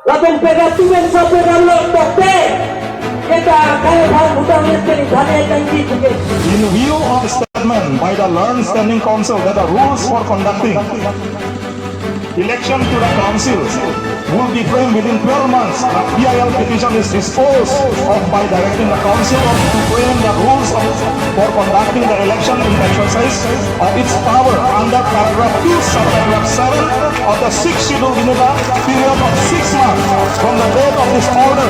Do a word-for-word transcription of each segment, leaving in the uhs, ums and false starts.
Lapen pega tumen sa pega lo tokte. Kita kaya bang utang nyetel thane tangki tuke. In view of statement by the learned standing counsel that the rules for conducting election to the council will be framed within twelve months, the P I L petition is disposed of by directing the council of to frame the rules of, for conducting the election in exercise of its power under paragraph two, subparagraph seven of the sixth schedule within a period of six months from the date of this order.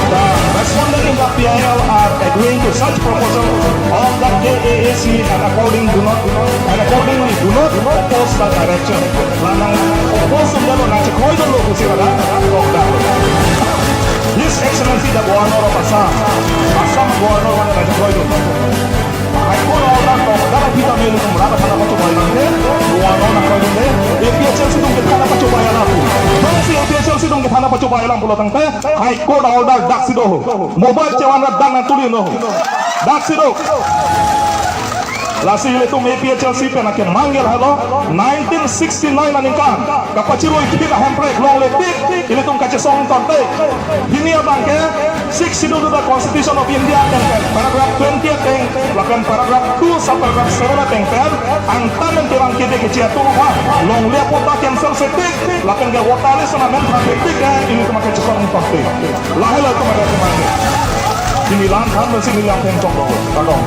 The respondent in the P I L are agreeing to such proposal of the K A A C and according do not, and accordingly do not oppose the direction. Lanang oppose sumdalo, nangchekroi dolo pusi pada tokdaklo. His Excellency the Governor of Assam, Assam Governor mane nangchekroi dolo. High Court order tokdak aphi tame ilitum rat athana pachobei nangte, Governor nangkroidunde, A P H L C atum kethana pachobei alam pu. Bangsi A P H L C atum kethana pachobei alam pulo tangte, High Court order daksi do ho. Mobile chevan rat dak nangtuli no ho. Daksi do. Lasi ilitum A P H L C pen akemang ke lahelo, nineteen sixty-nine aningkan kapachirui phit a Hemprek longle tik ilitum kachesong tangte. Pini abang ke Sixth Schedule to the Constitution of India ateng, paragraph twenty ateng, lapen paragraph two, subparagraph seven ateng pen, angtan pen terang kede kechi atum aphan longle apatta cancel se tik, lapen ke voter list amen thang tik ke, ilitum kachesong tangte. Lahelo atum akemang ke. Pini lang than pensi neli atheng chok lo. Kardom.